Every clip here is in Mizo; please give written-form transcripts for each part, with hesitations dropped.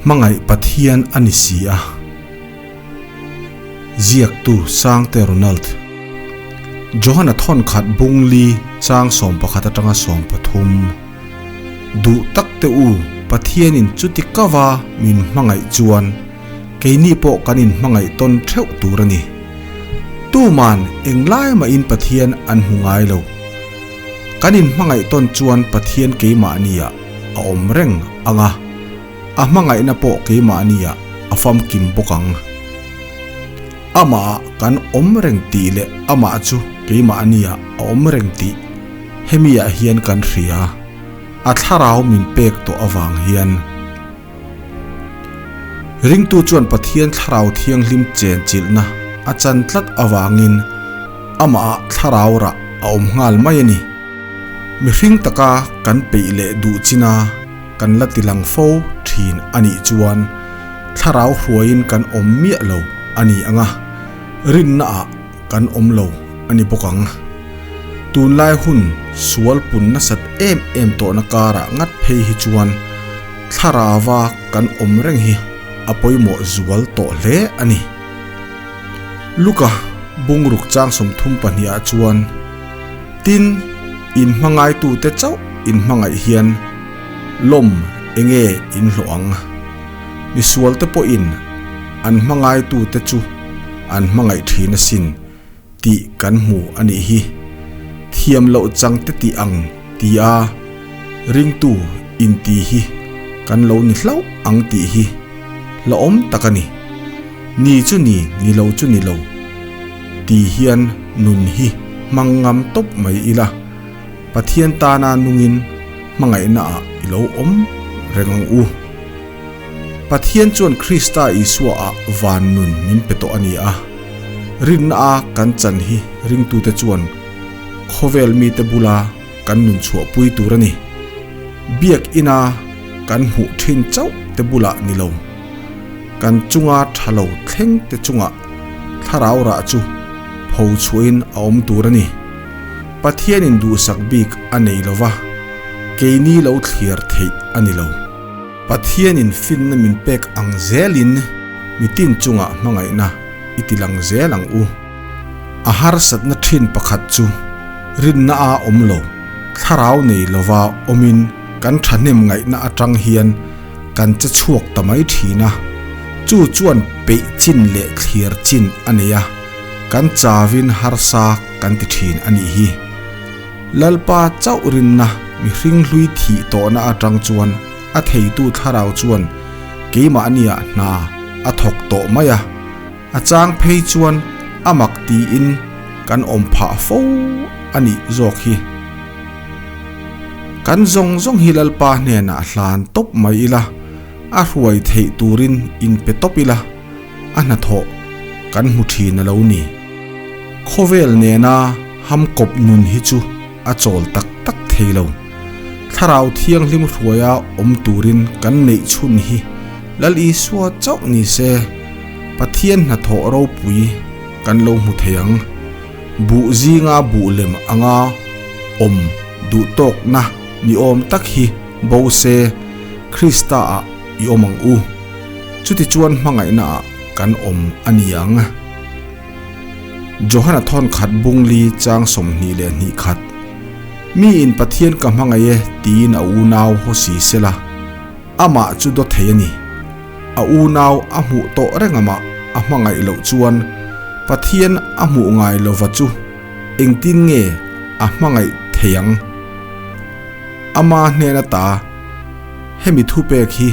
Hmangaih Pathian a ni si a. Ziaktu Sangte Ronald. Johana thawnkhat bungli chang 11 atanga 13. Duh tak te u, Pathianin chuti kava min hmangaih chuan keini pawh kan inhmangaih tawn theuh tur a ni. Tuman englai mahin Pathian an hmu ngai lo. Kan inhmangaih tawn chuan Pathian keimahniah a awm reng ang a, a hmangaihna pawh keimahniah a famkim bawk ang. Amah kan awm reng tih leh amah chu keimahniah a awm reng tih hemiah hian kan hria, a thlarau min pek tawh avang hian. Ringtu chuan Pathian thlarau thianghlim chenchilhna a chan tlat avangin amah thlarau rah a awm nghal mai a ni. Mihring taka kan peih leh duh china kan la tilang fo thin a nih chuan thlarau hruaiin kan awm miah lo a ni ang a, rinnaah kan awm lo a ni bawk ang. Tunlai hun sual pun nasat em em tawhna karah ngat phei hi chuan thlarauva kan awm reng hi a pawimawh zual tawh hle a ni. Luka bungruk chang 32 ah chuan, Tin, in hmangaitute chauh in hmangaih hian lawm enge in hlawh ang? Misualte pawhin an hmangaitute chu an hmangaih thin asin tih kan hmu a nih hi. Thiam loh chang te tih ang ti a ringtu inti hi kan lo ni hlauh ang tih hi hlauhawm tak a ni. Ni chu ni, ni lo chu ni lo ti hian nun hi hmang ngam tawp mai ila, Pathian tana nungin hmangaihnaah i lo awm reng ang u. Pathian chuan Krista Isuaah van nun min pe tawh a ni a. Rinna a kan chan hi ringtute chuan khawvel mite bula kan nun chhuahpui tur a ni. Biak ina kan hmuh thin chauh te bulah ni lo. Kan chunga tha lo thleng te chungah thlarau rah chu pho chhuahin a awm tur a ni. Pathianin duhsak bik a nei lo va, keini lo thliar theih a ni lo. Pathianin finna min pek ang zelin mitin chungah hmangaihna i ti lang zel ang u. A harsatna thin pakhat chu rinna a awm lo, thlarau nei lova awmin kan thahnem ngaihna atang hian kan che chhuak ta mai thin a, chu chuan peih chin leh thliar chin a nei a, kan chawin harsa kan ti thin a nih hi. Lalpa chauh rinna mihring hlui thih tawhna atang chuan a theitu thlarau chuan keimahniah hna a thawk tawh mai a, a chang phei chuan a mak tiin kan awm phah fo a nih zawk hi. Kan zawng zawng hi Lalpa hnenah hlan tawp mai ila, a hruai theih turin inpe tawp ila, a hnathawh kan hmu thin a lo ni. Khawvel nena hamkawp nun hi chu a chawl tak tak thei lo. Thlarau Thianghlim hruaia awm turin kan neih chhun hi Lal Isua chauh ni se, Pathian hnathawh ropui kan lo hmu thei ang. Buh zinga buh lem anga awm duh tawkna ni awm tak hi bo se Krista-ah i awm ang u. Chutichuan hmangaihnaah kan awm a ni ang. Johana thawnkhat bungli chang 22 khat, Mi in Pathian ka hmangaih e tiin a unau haw si sela, amah chu daw thei a ni. A unau a hmuh tawh reng amah a hmangaih loh chuan Pathian a hmuh ngai lova chu engtin nge a hmangaih thei ang? Ama hnen ata hemi thupek hi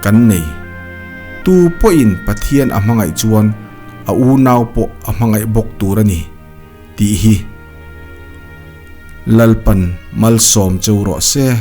kan nei. Tu pawhin Pathian a hmangaih chuan a unau pawh a hmangaih bawk tur a ni tih hi Lalpan malsawm cheu rawh se.